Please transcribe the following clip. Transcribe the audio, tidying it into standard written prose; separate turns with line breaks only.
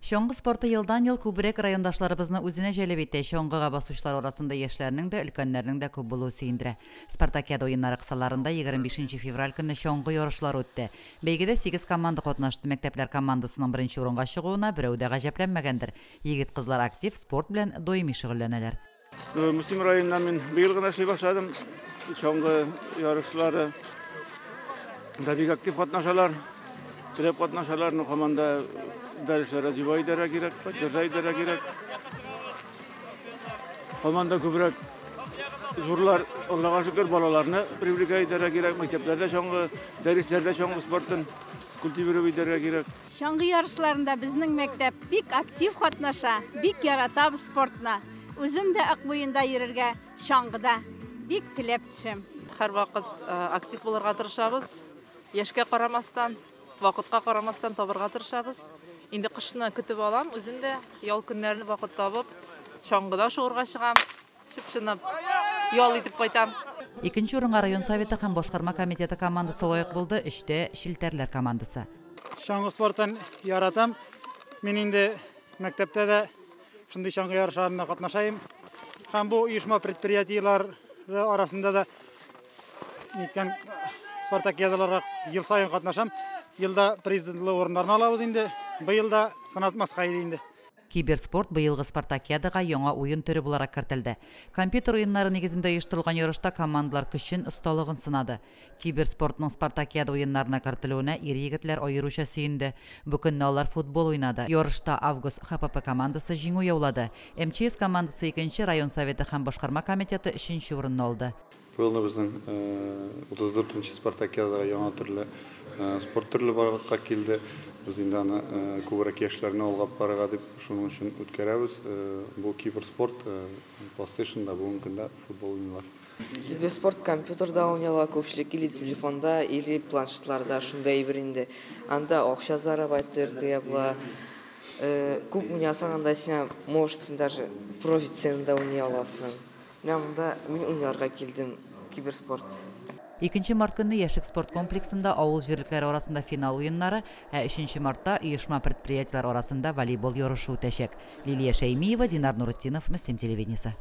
Чаңгы спорты елдан-ел күбрәк райондашларыбызны үзенә җәлеп итә. Чаңгыга басучылар арасында яшьләрнең дә, өлкәннәрнең дә күп булуы сөендерә. Спартакиада уеннары кысаларында 25 февраль көнне чаңгы ярышлары үтте. Бәйгедә 8 команда катнашты. Мәктәпләр командасының беренче урынга чыгуына берәү дә гаҗәпләнмәгәндер. Егет-кызлар актив спорт белән даими шөгыльләнәләр.
Мөслим районында мин быел гына эшли башладым. Чаңгы ярышлары да бик актив катнашалар. Теләп катнашалар, но команда дальше развивать итәргә кирәк, поддержать итәргә кирәк. Команда күбрәк зурлар, Аллага шөкер, балаларны привлекать итәргә кирәк. Мәктәпләрдә чаңгы, дәресләрдә чаңгы спортын культивировать итәргә кирәк.
Чаңгы ярышларында безнең мәктәп бик актив катнаша, бик яратабыз спортны. Үзем дә Ык буенда йөрергә чаңгыда бик теләп төшәм.
Һәрвакыт актив булырга тырышабыз. Яшькә карамастан, вакытка карамастан табырга тырышабыз. Инде кышны көтеп алам, үзем дә ял көннәрен вакыт табып, чаңгыда шуырга чыгам, чып-чынлап ял итеп кайтам.
Икенче урынга район советы һәм башкарма комитеты командасы лаек булды, өчтә Челтәрләр командасы.
Чаңгы спортын яратам. Мин инде мәктәптә дә шундый чаңгы ярышларында катнашайым. Һәм бу оешма предприятиеләре арасында да ниткән спартакиадаларга ел саен катнашам. Елда призлы урыннарны алабыз инде. Быел да сынатмаска иде инде.
Киберспорт быелгы спартакиадага яңа уен төре буларак кертелде. Компьютер уеннары нигезендә оештырылган ярышта командалар көчен, осталыгын сынады. Киберспортның спартакиада уеннарына кертелүенә ир-егетләр аеруча сөенде. Бу көнне алар футбол уйнады. Ярышта Август ХПП командасы җиңү яулады. МЧС командасы икенче, район советы һәм башкарма комитеты өченче урынны алды.
Быелны безнең 34нче спартакиадага яңа төрле спорт төрле барлыкка килде. Без инде аны күбрәк яшьләрне алга барырга дип шуның өчен үткәрәбез. Бу киберспорт, PlayStation'да бүгенге көндә футбол уйныйлар.
Киберспорт компьютерда уйнала күпчелек, или телефонда, или планшетларда, шундай бер инде. Анда акча зарабатывать була. Күп уйнасаң, анда син можешь даже профи ценада уйный аласың. Менә монда мин уйнарга килдем киберспорт.
2 март көнне Яшьлек спорт комплексында авыл җирлекләре арасында финал уеннары, ә 3 мартта оешма предприятиеләр арасында волейбол ярышы үтәчәк. Лилия Шәймиева, Динар Нуретдинов, Мөслим телевидениесе.